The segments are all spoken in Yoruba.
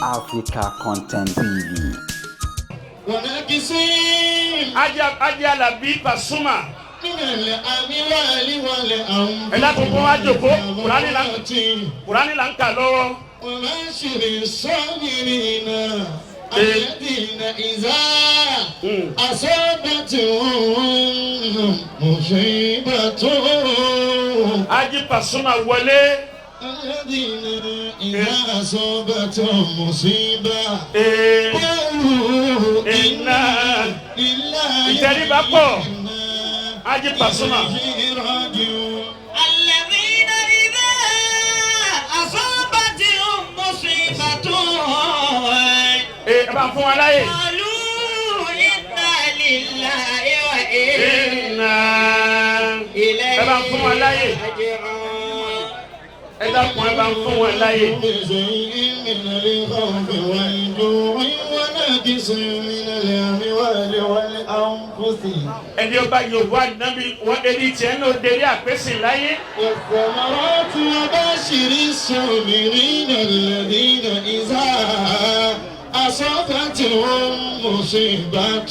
Africa Content TV. ونكسين Ajé Alabi Pasuma. من الأموال والأنفس Ẹ dákun kó wá jókòó. Kùránì là ń kà lọ́wọ́. وبشر الصابرين الذين إذا أصابتهم مصيبة Ajé Pasuma wọlé. الذين إذا أصابتهم مصيبة Ee, قالوا إنا إنا لله Ìtẹríba pọ̀. وإنا Ajé Pasuma. إليه راجعون. الذين إذا أصابتهم مصيبة Ee, ẹ bá ń fún wa láyè. قالوا إنا لله وإنا Iná. إليه Ẹ bá ń fún wa láyè. راجعون. Ẹ dákun, ẹ bá ń fún wa láyè. بشيء من الخوف والجوع ونقص من الأموال والأنفس Ẹni ọba Yorùbá nàbí wọn ẹni tiẹ̀ náà délé àpèsè láyé. والثمرات وبشر الصابرين الذين إذا أصابتهم مصيبة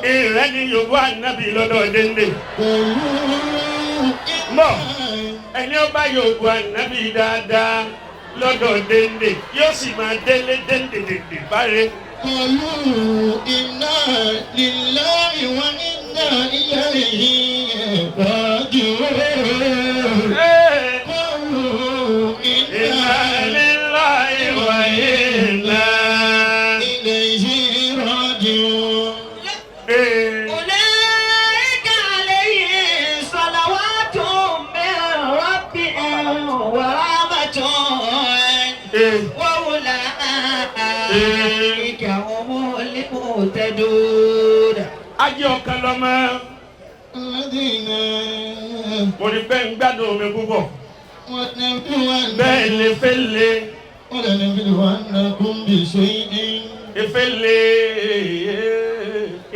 Ìrẹ́ ni Yorùbá nàbí lọ́dọ̀ dénde. قالوا Mbọ̀ ẹni ọba Yorùbá nàbí dáadáa lọ́dọ̀ dénde yóò sì máa délé dénde dénde báre. قالوا إنا لله وإنا إليه راجعون. Ee, قالوا Inna إنا lillahi wa inna إليه راجعون. Ee, أولئك عليهم صلوات من ربهم ورحمة Ee, وأولئك هم المهتدون. Ajé ọ̀kan lọ́mọ. الذين Mo ní bẹ́ẹ̀ ń gbádùn mi púpọ̀. ونبلونكم Bẹ́ẹ̀ lè fẹ́ lé. ولنبلونكم بشيء Ìfẹ́ lé ń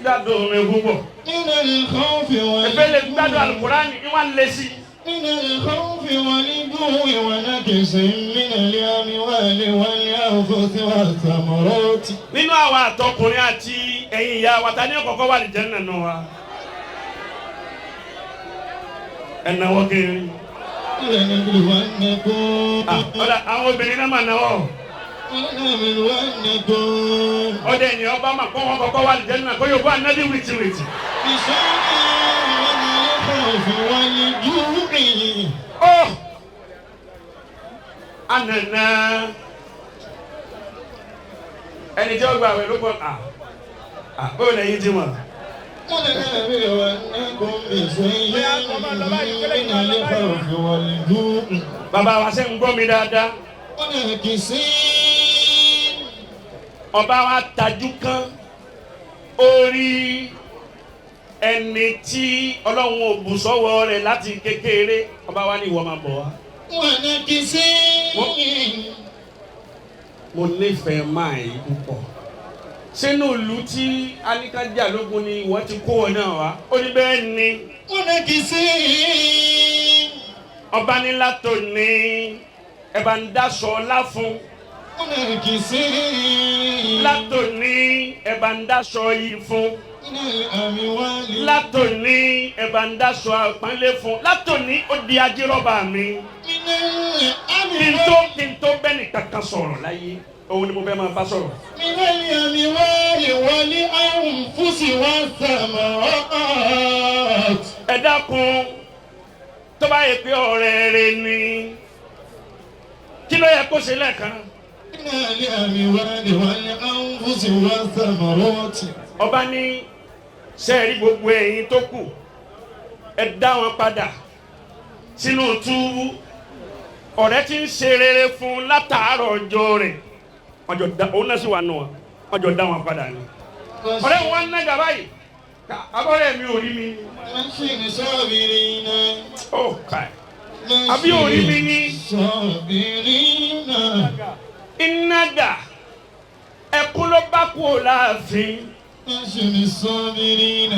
gbádùn mi púpọ̀. من الخوف Ìfẹ́ lè gbádùn Alukurani ní wọ́n lé sí. من الخوف والجوع ونقص من الأموال والأنفس والثمرات. Nínú àwọn àtọkùnrin àti ẹ̀yin ìyá wa, ta ní ọ̀kọ̀ọ̀kọ̀ wà ní Jánnà nù wa? Ẹ náwó kiri. ولنبلونكم Ọ̀dà àwọn obìnrin náà mà náwó. ولنبلونكم Ọdẹ ènìyàn bá mà kó wọn kọ́kọ́ wà ní Jánnà kó yóò bá nábì wìtìwìtì. بشيء من الخوف والجوع. Ó ànànà ẹni tí ó gba àwẹ̀ ló pọ̀ à à ó lẹ́yìn tí mọ̀. ولنبلونكم بشيء من الخوف والجوع Bàbá wa ṣe ń gbọ́ mi dáadáa. ونقص Ọba wa tajú kán, ó rí ẹni tí Ọlọ́run ò bù sọ́wọ́ rẹ̀ láti kékeré. Ọba wa ní ìwọ máa bọ̀ wá. ونقص Mo nífẹ̀ẹ́ máa yí púpọ̀. Sínú ìlú tí Aníkájà lógun ni ìwọ ti kó wọn náà wá. Ó ní bẹ́ẹ̀ ni. ونقص Ọba ní látò ní ẹ bá ń dáṣọ ọlá fún. ونقص Látò ní ẹ bá ń dáṣọ yìí fún. من الأموال Látò ní ẹ bá ń dáṣọ àpọ́nlé fún. Látò ní ó di ajírọ́bà mi. من Kí n tó الأموال kí n tó bẹ́ẹ̀ nìkan kan sọ̀rọ̀ láyé òun ni mo fẹ́ máa bá sọ̀rọ̀. من الأموال والأنفس والثمرات. Ẹ dákun, tó bá yẹ pé ọ̀rẹ́ rẹ ni, kí ló yẹ kó ṣe lẹ́ẹ̀kan náà? من الأموال والأنفس والثمرات. Ọba ní sẹ́ẹ̀rí gbogbo ẹ̀yin tó kù, ẹ dá wọn padà sínú túbú. Ọ̀rẹ́ tí ń ṣe rere fún látàárọ̀ ọjọ́ rẹ̀ ọjọ́ da òun náà sì wà nù wọn ọjọ́ dá wọn padà ni. Ọ̀rẹ́ wọn ń nájà báyìí, abọ́rẹ́ mi ò rí mi ni. بشر الصابرين. Ó ká ẹ̀ àbí ò rí mi ní. الصابرين. Iná dà, ẹkún ló bá kú ò láàfin. بشر الصابرين.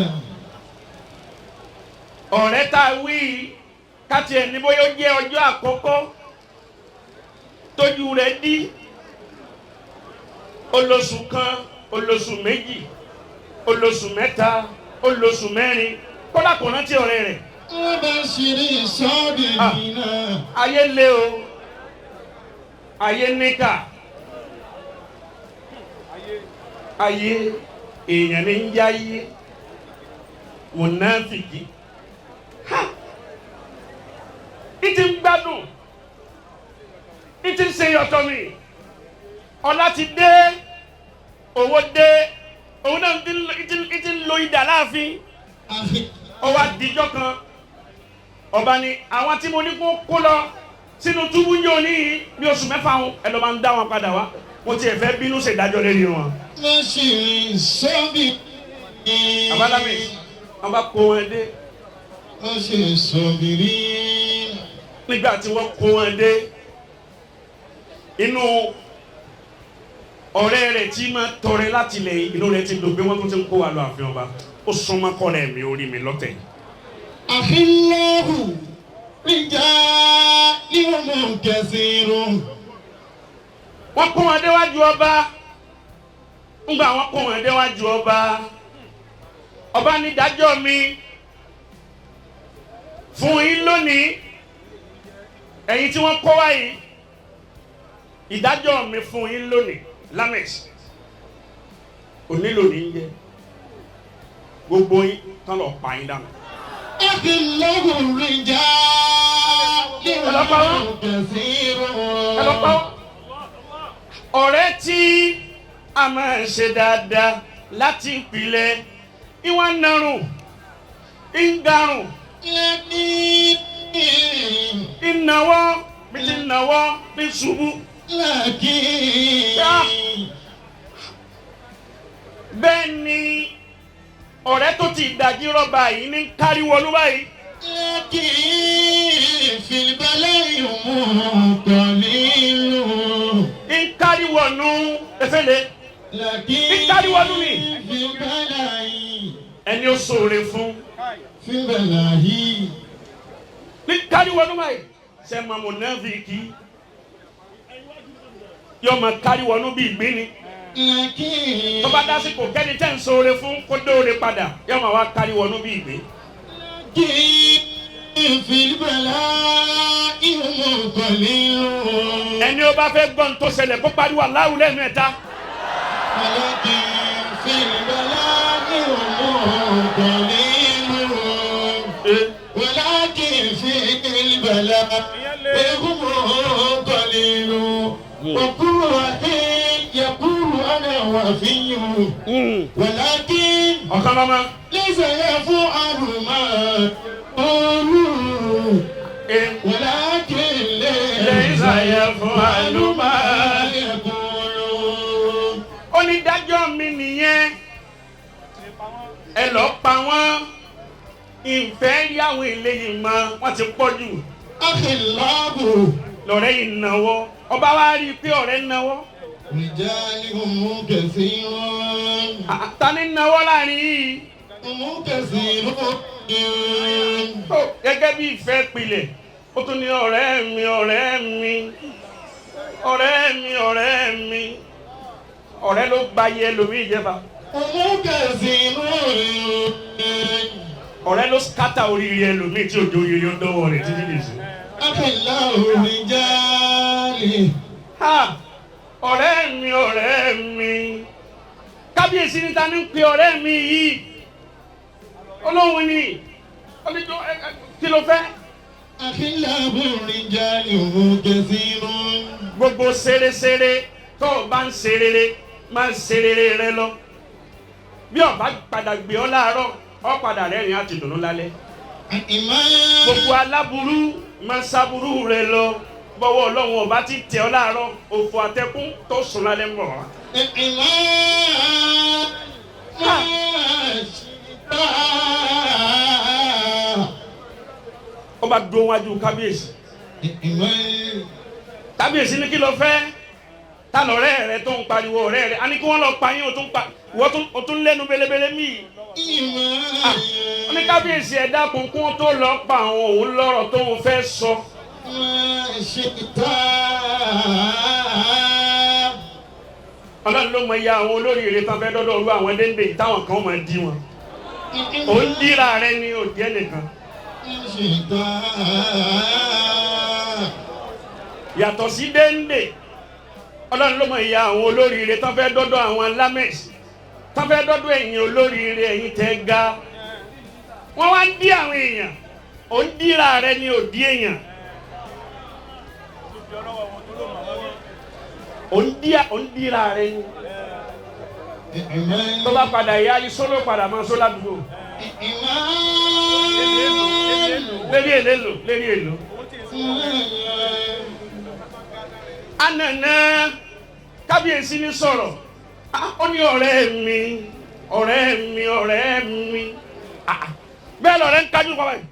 Ọ̀rẹ́ tá a wí káti ẹ̀ ní bóyá ó jẹ́ ọjọ́ àkọ́kọ́ tójú rẹ̀ dí. Olóṣù kan, olóṣù méjì, olóṣù mẹ́ta, olóṣù mẹ́rin, kódà kò rántí ọ̀rẹ́ rẹ̀. وبشر الصابرين. Ayé le o, ayé níkà, ayé èèyàn ní ń yáyé mùnáfìkì. Ha, ìtì ń gbádùn, ìtì ń ṣe yọtọ mi, ọlá ti dé, owó dé, òun náà ìtì ń lo idà láàfin. Ó wá dijọ́ kan, ọba ni àwọn tí mo ní kó kó lọ sínú túbú ń yóò ní bí oṣù 6 wọn, ẹ lọ máa ń dá wọn padà wá, mo tiẹ̀ fẹ́ bínú ṣèdájọ́ lórí wọn. وبشر الصابرين. Abalami wọn bá kó wọn dé. وبشر الصابرين. Nígbà tí wọ́n kó wọn dé, inú ọ̀rẹ́ rẹ̀ tí máa tọrẹ láti lẹ̀, inú rẹ̀ ti dùn pé wọ́n tún ti ń kó wa lọ ààfin ọba. Ó súnmọ́ kọ́rẹ́ mi orí mi lọ́tẹ̀. أخلاه رجالهم كثير. Wọ́n kó wọn déwájú ọba. Ńgbà wọ́n kó wọn déwájú ọba, ọba ní dájọ́ mi fún yín lónìí, ẹ̀yin tí wọ́n kó wá yìí, ìdájọ́ mi fún yín lónìí, lamex onílò ní í jẹ gbogbo yín tán lọ pa yín dànù. أخلاه رجالهم كثير. Ẹ lọ pa wọ́n. Ọ̀rẹ́ tí a máa ń ṣe dáadáa láti ìpìlẹ̀, ìwọ̀n narùn ìgarùn, لكن ìnáwó bí ti náwó ní ṣubú. لكن Bẹ́ẹ̀ ni ọ̀rẹ́ tó ti dàjí rọ́bà yìí ní káríwọlú báyìí. لكن في البلاء هم قليل. Ń káríwọnú efele. لكن Ìkáríwọnú ni. في البلاء Ẹni ó ṣoore fún في البلاء ní káríwọnú báyìí. Ṣe máa mùnáfíkì yóò máa káríwọnú bí ìgbín ni. لكن Tó bá dásìkò kẹ́ni tẹ́ ń ṣoore fún kó dóore padà, yóò máa wá káríwọnú bí ìgbín. لكن في البلاء هم قليل. Ẹni ó bá fẹ́ gbọ́n tó ṣẹlẹ̀, kó pariwo Allahu lẹ́ẹ̀mẹ́ta. ولكن في البلاء هم قليل. ولكن في البلاء هم قليل. وكل وفي يقول أنا وفي، ولكن Ọ̀kan lọ́mọ. ليس يفعل ما يقول. ولكن ليس يفعل ما يقول. Ó ní dájọ́ mi nìyẹn, ẹ lọ pa wọ́n, ìfẹ́ rí àwọn eléyìí mọ́, wọ́n ti pọ̀ jù. أخلاه Lọ́rẹ́ yìí náwó, ọba wa rí i pé ọ̀rẹ́ náwó. رجالهم كثير. Ta ni náwó láàrin yìí? هم كثير. Tó gẹ́gẹ́ bí ìfẹ́ pilẹ̀, ó tún ní ọ̀rẹ́ mi, ọ̀rẹ́ mi, ọ̀rẹ́ mi, ọ̀rẹ́ mi. Ọ̀rẹ́ ló gba iye ẹlòmíì jẹba. هم كثير. Ọ̀rẹ́ ló scatter oríire ẹlòmíì tí òjò oríire ó dọ́wọ́ rẹ̀ títí dì sí. أخلاه رجال. Ha, ọ̀rẹ́ mi, ọ̀rẹ́ mi. Kábíyèsí níta ní pe ọ̀rẹ́ mi yìí, olóhùn ni oníjó kí ló fẹ́. أخلاه رجال هم كثير. Gbogbo ṣeréṣeré tó o bá ń ṣe rere, máa ń ṣe rere rẹ lọ, bí o bá padà gbé ọ láàárọ̀, ọ padà rẹ́rìn àti dùnú lálẹ́. إيمان. Gbogbo aláburú, máa ń ṣaburú rẹ lọ, bọ́wọ́ Ọlọ́run ọba ti tẹ̀ ọ́ láàárọ̀, òfò àtẹkùn tó sùn lálẹ́ ń bọ̀ wá. إيمان ما شئت. Ó bá dúró wájú kábíyèsí. إيمان. Kábíyèsí ní kí ló fẹ́? Ta lọ̀rẹ́ rẹ tó ń pariwo ọ̀rẹ́ rẹ? A ní kí wọ́n lọ pa yín, o tún pa ìwọ tún, o tún lẹ́nu belebele míì. إيمان. Ó ní kábíyèsí, ẹ dákun, kí wọ́n tó lọ pa àwọn, òun lọ́rọ̀ tó ń fẹ́ sọ. ما شئت. Ọlọ́run ló mọ iye àwọn olóríire tán fẹ́ dọ́dọ̀ olú àwọn déńdé yìí táwọn kan máa dí wọn. Ò ń díra rẹ ní òdì ẹnìkan. Yàtọ̀ sí déńdé, Ọlọ́run ló mọ iye àwọn olóríire tán fẹ́ dọ́dọ̀ àwọn lámẹ́sì tán fẹ́ dọ́dọ̀ ẹ̀yin olóríire ẹ̀yin tẹ́ ga. Wọ́n wá ń dí àwọn èèyàn, ò ń díra rẹ ní òdì èèyàn. Ò ń díra rẹ ní. Tó bá padà yá iṣó ló padà máa só ládùúgbò. Lérí èlò lérí èlò. Anana kábíyèsí ní sọ̀rọ̀, ó ní ọ̀rẹ́ mi ọ̀rẹ́ mi ọ̀rẹ́ mi, bẹ́ẹ̀ lọ̀rẹ́ ń kájú kọ́ báyìí.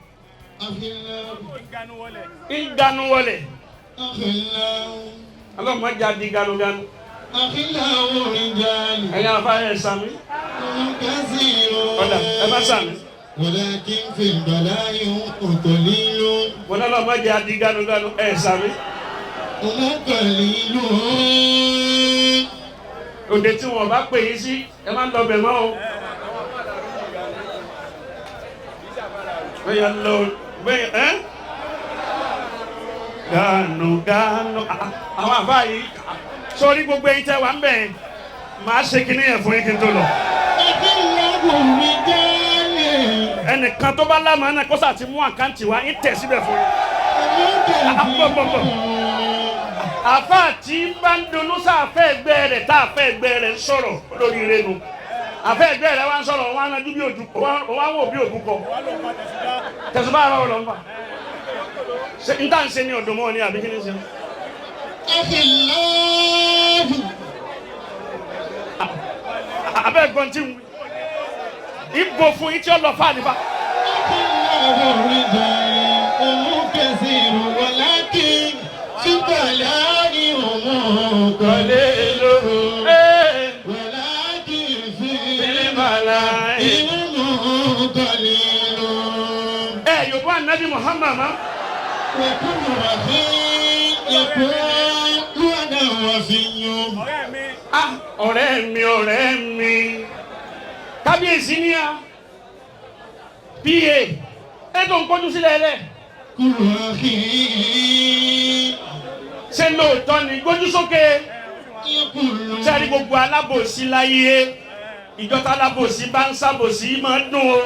Ń ganu wọlé. Ọlọ́mọ jà di ganuganu. Ẹ̀yin afárá ẹ̀ sàmí. Ọ̀dà ẹ bá sàmí. ولكن في البلاء قليل. Wọn náà lọ́mọ jà di ganuganu ẹ̀ sàmí. قليل. Òde tí wọn bá pè yín sí ẹ má lọ bẹ̀ mọ́ o. Bẹ́ẹ̀ lọ bẹ́ẹ̀ ẹ́ ganu ganu àwọn àbá yìí sórí gbogbo ẹ̀yin tẹ́ wà ń bẹ̀ máa ṣe kinní yẹn fún yín kí n tó lọ. Ẹnìkan tó bá lámàá náà kó sà ti mú àkáǹtì wá ń tẹ̀ síbẹ̀ fún yín. Àfa tí ń bá ń dunnú sáfẹ́ ẹgbẹ́ rẹ̀ tá àfẹ́ ẹgbẹ́ rẹ̀ ń sọ̀rọ̀ lórí ire nu. Àfẹ́ ẹgbẹ́ rẹ̀ wá ń sọ̀rọ̀ wọn á nájú bí ojú wọn á wò bí òkú kọ. Tẹ̀sùbá ara ọ̀rọ̀ ń fà. Ṣé n tá n ṣe ní ọ̀dùnmọ́ ni àbí kí ni ṣe? Abẹ́ ẹ̀gbọ́n tí ń wí. Ibo fún yín tí ó lọ fáà nípa. Ẹ yòókù Ànábì Muhammad ma. Ọ̀rẹ́ mi ọ̀rẹ́ mi kábíyèsí ni a pa ẹ tó ń kọjú sílẹ̀ lẹ̀. Ṣé lóòótọ́ ni gbójú sókè sẹ́ni gbogbo alábòsí láyé ìjọta alábòsí bá ń sábòsí máa ń dùn o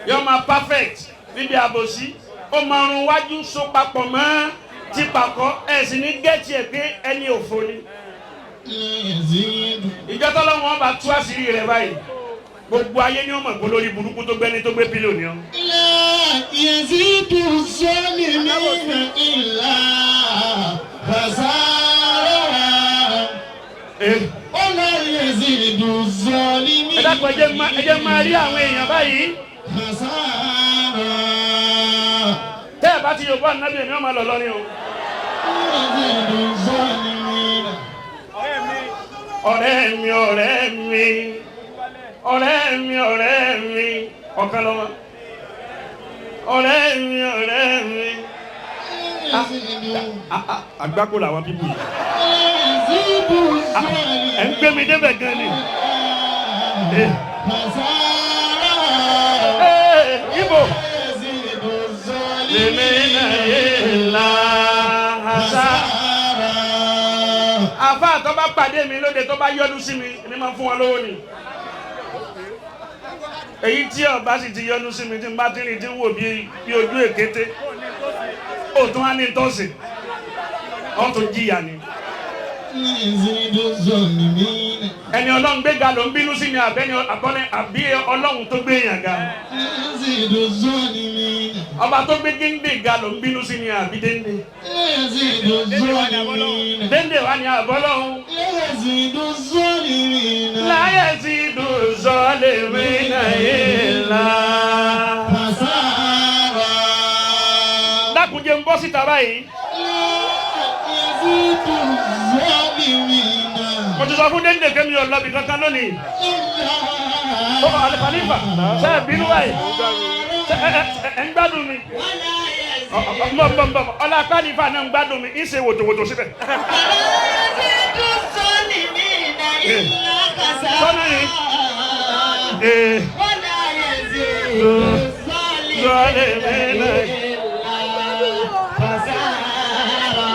yọ máa perfect níbi àbòsí ó máa rún wájú so papọ̀ mọ́ tí papọ̀ ẹ̀ sì ní gẹ́ẹ̀tì ẹ̀ pé ẹni òfo ni. Ìjọta lọ́wọ́ bá tú àṣírí rẹ̀ báyìí gbogbo ayé ni ó mọ̀ pé lórí burúkú tó gbẹ́ni tó gbé pílò ni ọ́. Yazidu zalimina illa khasara. Wala yazidu zalimina. Ẹ dákun ẹ jẹ́ máa rí àwọn èèyàn báyìí. Khasara. Tẹ́ ẹ bá ti yóò bọ́ ànábì èmi ọmọ lọ ní o. Yazidu zalimina. Ọ̀rẹ́ mi ọ̀rẹ́ mi ọ̀rẹ́ mi ọ̀rẹ́ mi ọ̀kan lọ́wọ́. Ọ̀rẹ́ mi ọ̀rẹ́ mi. Àgbákò làwọn bíbù yìí. Ẹ ń gbé mi débẹ̀ gan ni. Ibo. Lèmi náà yé la àṣà. Àfa tó bá pàdé mi lóde tó bá yọ́nú sí mi, èmi máa ń fún wọn lówó ni. Èyí tí ọba sì ti yọ́nú sí mi tí n bá ti rìn tí ń wò bí ojú èkété. Ó tún wá ní tọ́sí. Ó tún jìyà ni. Ẹni Ọlọ́run gbéga ló ń bínú sí mi àbẹ́ni àbí Ọlọ́run tó gbé èèyàn ga. Ọba tó gbé géńdé ga ló ń bínú sí mi àbí déńdé. Déńdé wa ni àbọ́lọ́hún. Láyé ti dùn sọ́lé mi náà yé la. Dákun jẹ́ ń bọ́ síta báyìí. Mo ti sọ fún déńdé kémi ọlọ́bì kankan lónìí. Ó àlùfàlífà ṣe é bínú báyìí. Ṣé ẹ ń gbádùn mi? Mbọ̀mbọ̀mbọ̀ ọlá pálífà náà ń gbádùn mi, ń ṣe wòtòwòtò síbẹ̀. إلا Sọ́nà ni. خسارا Ee. ولا يزيد الظالمين إلا خسارا.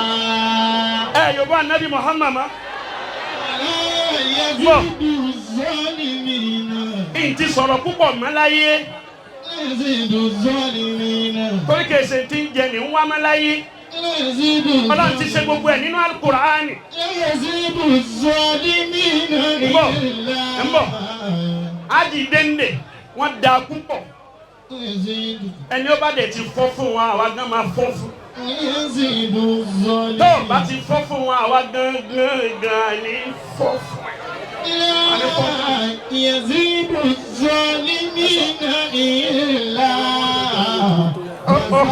Ẹ Yorùbá Nabi Muhammad ma. لا يزيد الظالمين. N ti sọ̀rọ̀ púpọ̀ mọ́ láyé. لا يزيد الظالمين. Torí kìí ṣe ti ń jẹ ní ń wá mọ́ láyé. لا يزيد. Ọlọ́run ti ṣe gbogbo ẹ̀ nínú Al-Qur'ani. لا يزيد الظالمين. Ń bọ̀, إلا. ń bọ̀. Ájì dénde wọ́n da púpọ̀. لا يزيد. Ẹni ó bá dẹ̀ ti fọ́ fún wa, àwa gan máa fọ́ fún. لا يزيد الظالمين. Tó o bá ti fọ́ fún wa, àwa gan gan gan ní fọ́ fún ẹ. لا يزيد الظالمين إلا خسارا.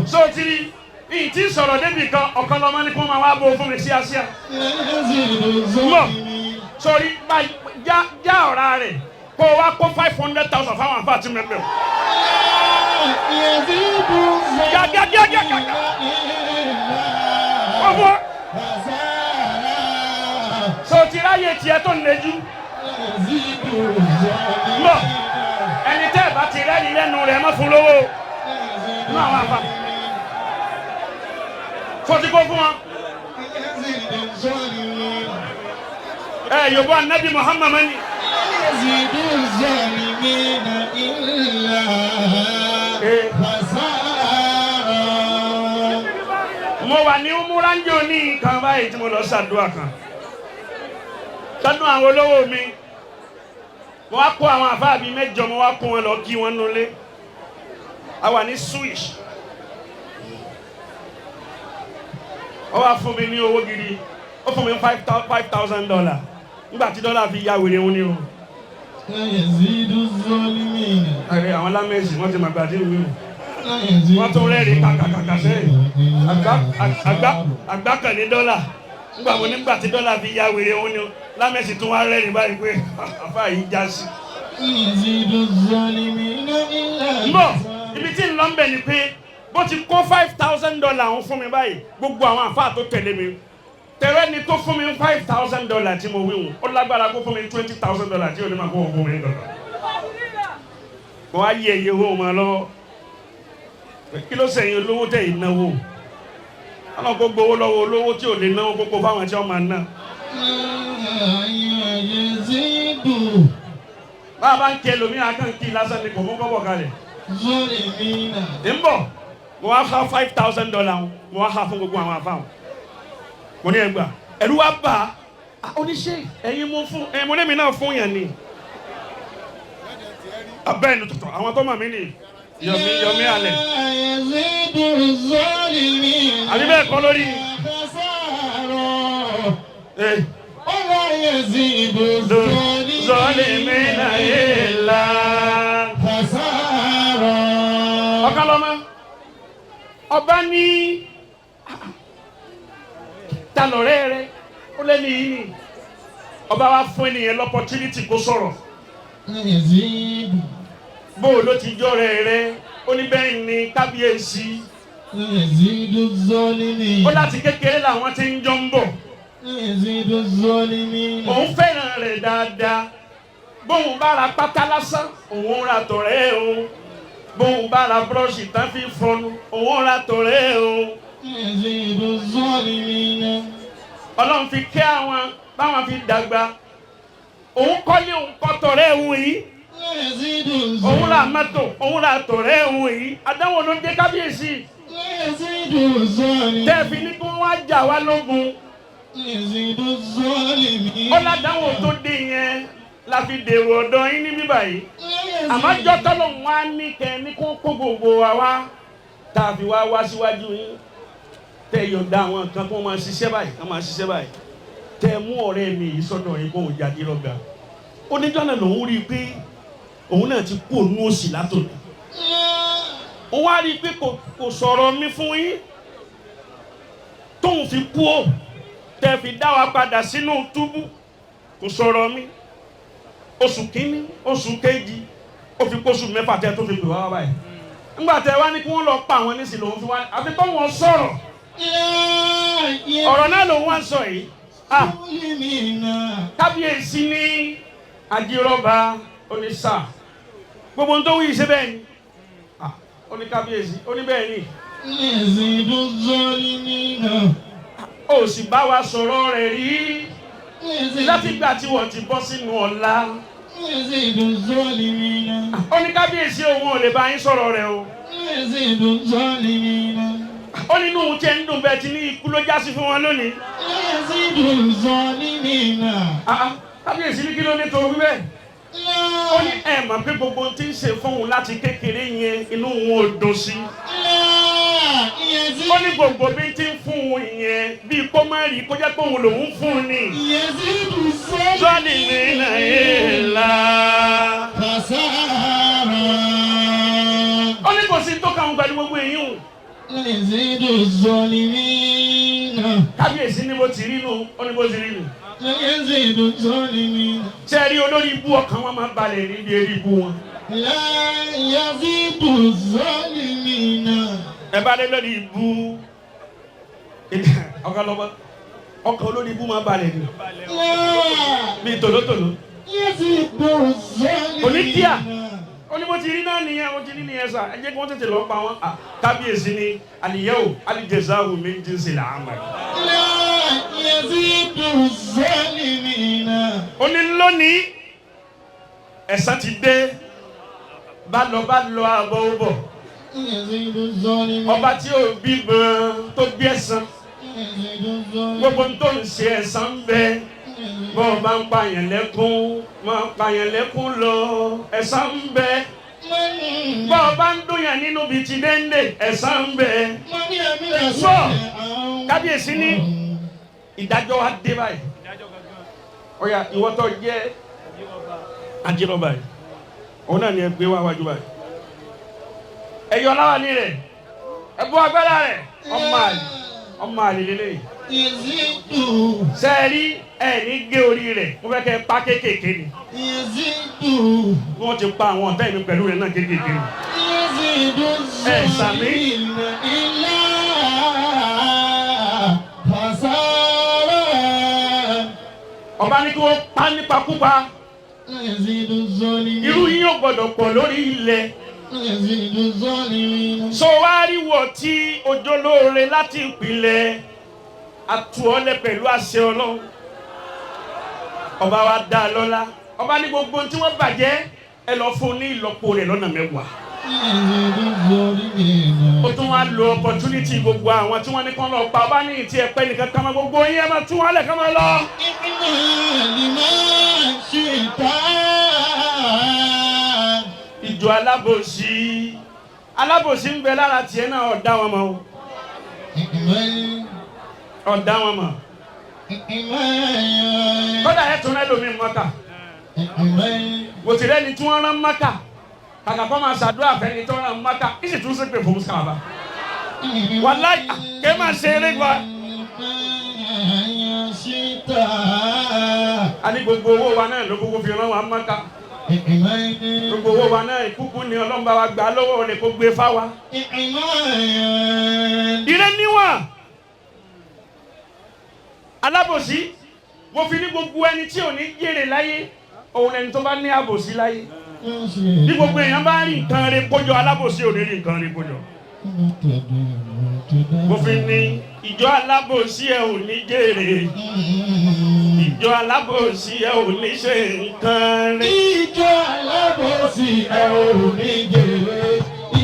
So ti rí ìyìn tí ń sọ̀rọ̀ débì kan ọ̀kan lọ́mọ ní kó máa wá bó fún mi síásíá. لا يزيد الظالمين. Sori bá já já ọ̀rá rẹ̀ kó o wá kó 500,000 fáwọn àǹfààní tí mẹ́mẹ́ o. لا يزيد Já já já já já já. الظالمين Ó إلا fún ọ. خسارا. So ti ráyè tiẹ̀ tó ń lejú. لا يزيد الظالمين. Mbọ̀ ẹni tẹ́ ẹ̀ bá ti rẹ́ni lẹ́nu rẹ̀ má fún lówó. لا يزيد Nú àwọn àǹfààní. So ti kó fún wọn. لا يزيد الظالمين. Ẹ Yorùbá Nabi Muhammad mani. لا يزيد الظالمين إلا خسارا. Mo wà ní Umuranjo ní nǹkan báyìí tí mo lọ ṣàdúrà kan. Tọ́dún àwọn olówó mi. Mo wá kó àwọn àfáà bíi mẹ́jọ, mo wá kó wọn lọ kí wọn nulẹ̀. A wà ní Swiss. Ó wá fún mi ní owó gidi. Ó fún mi ní $5,000. Nígbà tí dọ́là fi ya wèrè wọn ni o. لا يزيد الظالمين. Ààrẹ àwọn lámẹ́sì wọ́n ti màgbà tí ìwé o. لا يزيد Wọ́n tún rẹ́rìí kàkàkàkà sẹ́yìn. إلا Àgbá kan ní dọ́là. Nígbà wo nígbà tí dọ́là fi ya wèrè wọn ni o. Lámẹ́sì tún wá rẹ́rìí báyìí pé àfáà yìí já sí. لا يزيد الظالمين إلا Mbọ̀ ibi tí ń lọ ń bẹ̀ ni pé bó ti kó $5,000 òun fún mi báyìí, gbogbo àwọn àfáà tó tẹ̀lé mi tẹ̀rẹ́ ni tó fún mi $5,000 tí mo wí hùn, ó lágbára kó fún mi $20,000 tí ò ní máa kó fún mi dọ̀là. Mo wá yẹ iye owó wọn lọ́wọ́. Kí ló sẹ̀yìn olówó tẹ̀ ìnáwó? Ọlọ́run kó gbowó lọ́wọ́ olówó tí ò lè náwó kókó fáwọn tí wọ́n máa ná. لا يزيد Bá a bá ń kí ẹlòmíràn kàn kí lásán ni kò mú kọ́bọ̀ kalẹ̀. الظالمين. Ń bọ̀ mo wá fa $5,000 mo wá ha fún gbogbo àwọn afáwọn. Mo ní ẹgbà ẹ̀rú wa bà á, oníṣẹ́ ẹ̀yin mo fún ẹ̀, mo lémi náà fún yẹn ni. Abẹ́ ẹni tuntun àwọn tó mọ̀ mí ni Yomi Yomi alẹ̀. لا يزيد الظالمين Àbí bẹ́ẹ̀ kọ́ lórí. خسارا. Ẹ ولا يزيد الظالمين Zalimina illa خسارا. Ọ̀kan lọ́mọ ọba ní ta lọ̀rẹ́ rẹ, ó lẹ́nu yìí ni ọba wa fún ènìyàn l'opportunity kó sọ̀rọ̀. لا يزيد. Bó o ló ti jọ́rẹ́ rẹ? Ó ní bẹ́ẹ̀ ni kábíyèsí. لا يزيد الظالمين. Ó láti kékeré làwọn ti ń jọ ń bọ̀. لا يزيد الظالمين. Òun fẹ́ràn rẹ̀ dáadáa. Bóun bá ra pátá lásán, òun ra tọ̀rẹ́ òun. Bóun bá ra búrọ́ọ̀ṣì tán fi fọnu, òun ra tọ̀rẹ́ òun. لا يزيد الظالمين. Ọlọ́run fi kẹ́ àwọn báwọn fi dàgbà. Òun kọ́lé, òun kọ́ tọ̀rẹ́ òun yìí. لا يزيد Òun ra الظالمين. mọ́tò, òun ra tọ̀rẹ́ òun yìí. Àdánwò ló ń dé kábíyèsí. لا يزيد الظالمين. Tẹ́ fi ní kí wọ́n á jà wá lógun. لا يزيد الظالمين. Ó ládàáwò tó dé yẹn la fi dèrò ọ̀dọ̀ yín ní bíbá yìí. لا يزيد. Àmọ́ jọ́tọ́ lòun wá ní kẹ́ ní kó kó gbogbo wa wá tá a fi wá wá síwájú yín, tẹ́ yọ̀ǹda àwọn nǹkan kó máa ṣiṣẹ́ báyìí, kó máa ṣiṣẹ́ báyìí, tẹ́ mú ọ̀rẹ́ mi yìí sọ́dọ̀ yín kó òun jáde lọ́gà. Oníjọ́ náà lòun rí i pé òun náà ti kú òun òsì látòní. Òun wá rí i pé kò sọ̀rọ̀ mi fún yín tóun fi kú ò tẹ́ fi dá wa padà sínú túbú, kò sọ̀rọ̀ mi. Oṣù kínní, oṣù kejì, ó fi kóṣù 6 tẹ́ tó fi pè wá báyìí. Ńgbà tẹ́ wá ní kí wọ́n lọ pa àwọn nísìnyí lòun fi wá àfi kó wọn sọ̀rọ̀. لا Ọ̀rọ̀ náà lòun wá ń sọ yìí. Ah, الظالمين kábíyèsí ní ajírọ́ba onísà gbogbo ohun tó wí ṣe bẹ́ẹ̀ ni. Ah, ó ní kábíyèsí ó ní bẹ́ẹ̀ ni. يزيد الظالمين Ó sì bá wa sọ̀rọ̀ rẹ̀ rí يزيد látìgbà tí wọ́n ti bọ́ sínú ọ̀la. يزيد الظالمين Ó ní kábíyèsí òun ò lè bá yín sọ̀rọ̀ rẹ̀ o. يزيد الظالمين Ó nínú ohun tí ẹ ń dùn bẹ́ẹ̀ ti ní ikú ló já sí fún wọn lónìí. يزيد الظالمين Ah, ah, kábíyèsí ní kí ló ní tó wí bẹ́ẹ̀. Ó ní لا ẹ mọ̀ pé gbogbo ohun tí ń ṣe fóun láti kékeré yẹn inú òun ò dùn sí. لا يزيد Ó ní gbogbo bí ti ń fún òun yẹn bíi kó má rí kó jẹ́ pé òun lòún fún un ni. يزيد Zọ́ọ̀lì mi ìlà. خسارا Ó ní kò sí tó kàn án pẹ̀lú gbogbo èyí hùn. يزيد الظالمين Kábíyèsí ní bó ti rí nù, ó ní bó ti rí nù. يزيد الظالمين Ṣé ẹ rí olórí ibú ọkàn wọn máa ń balẹ̀ níbi eré ibú wọn? لا يزيد الظالمين Ẹ bá dé lórí ibú ọkàn lọ́wọ́ ọkàn olórí ibú máa ń balẹ̀ ni لا bíi tòlótòló. يزيد الظالمين Onídíà. Ó ní bó ti rí náà nìyẹn, ó ti rí nìyẹn sà, ẹ jẹ́ kí wọ́n tètè lọ pa wọn. Ah, kábíyèsí ni àlìyẹ́wò alìjẹ̀záwò mi ń jíǹsì làámà. لا يزيد الظالمين Ó ní lónìí ẹ̀san ti dé bá lọ bá lọ àbọ̀ ó bọ̀. يزيد الظالمين Ọba tí ò bímọ tó bí ẹ̀san يزيد الظالمين gbogbo tó ń ṣe ẹ̀san ń bẹ bọ́ ọ bá ń pààyàn lẹ́kún máa ń pààyàn lẹ́kún lọ ẹ̀san ń bẹ من bọ́ ọ bá ń dúnyàn nínú bíi ti dénde ẹ̀san ń bẹ. من يعمل سيئا Kábíyèsí ní ìdájọ́ wa dé báyìí. Ọ̀yà ìwọ tó jẹ́ ajírọ̀bà yìí òun náà ni ẹ gbé wá wájú báyìí. Ẹ yọ láwàní rẹ̀ ẹ bọ́ agbára rẹ̀ ọmọ àlè ọmọ àlè lélẹ́yìí. يزيد Sẹ́ẹ̀rí ẹ̀ ní gé orí rẹ̀ mo fẹ́ kẹ́ ẹ pa kéékèèké ni. يزيد Bí wọ́n ti pa àwọn ọ̀tá mi pẹ̀lú rẹ̀ náà kéékèèké ni. يزيد sàmí. الظالمين إلا خسارا Ọba ní kí wọ́n pa nípakúpa يزيد الظالمين irú yín ò gbọ́dọ̀ pọ̀ lórí ilẹ̀. يزيد الظالمين So wá rí wọ̀ tí ojólóore láti ìpìlẹ̀ àtúọ̀lẹ̀ pẹ̀lú àṣẹ Ọlọ́run. Ọba wa dá a lọ́lá. Ọba ní gbogbo ohun tí wọ́n bàjẹ́ ẹ lọ fún un ní ìlọ́po rẹ̀ lọ́nà mẹ́wàá. يزيد الظالمين Ó tún wá lo opportunity gbogbo àwọn tí wọ́n ní kán lọ pa ọba ní ìtì ẹ̀pẹ́ nìkan kan máa gbogbo yín ẹ máa tún wálẹ̀ kán máa lọ. اعمل لما شئت Ìjọ alábòsí alábòsí ń bẹ lára tiẹ̀ náà ọ̀dá wọn mọ̀ o اعمل ọ̀dá wọn mọ̀. اعمل Kódà ẹ̀ tún rẹ́ lómi mọ́ta. اعمل Wò ti rẹ́ni tí wọ́n rán mọ́ta. Kàkà kọ́ máa ṣàdúrà fẹ́ni tó rán mọ́ta. Ìsì tún ṣépè fún sábà. Wàláì ké máa ṣe eré gba. شئت A ní gbogbo owó wa náà ló gbogbo fi rán wa mọ́ta. اعمل Gbogbo owó wa náà ìkúkú ni Ọlọ́run bá wa gbà lọ́wọ́ rẹ̀ kó gbé fáwa. اعمل Ire níwọ̀n. Alábòsí mo fi ní gbogbo ẹni tí ò ní jèrè láyé òun ẹni tó bá ní àbòsí láyé. Bí gbogbo èèyàn bá rí nǹkan rẹ̀ kójọ alábòsí ò ní rí nǹkan rẹ̀ kójọ. Mo fi ní ìjọ alábòsí ẹ ò ní jèrè. Ìjọ alábòsí ẹ ò ní ṣe nǹkan rẹ̀. Ìjọ alábòsí ẹ ò ní jèrè.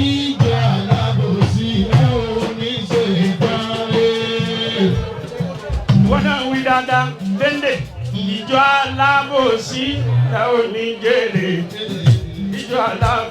Ìjọ alábòsí ẹ ò ní ṣe ìparí. Wọ́n náà wí dáadáa dénde. Ìjọ alábòsí ẹ ò ní jèrè. Ìjọ alábòsí.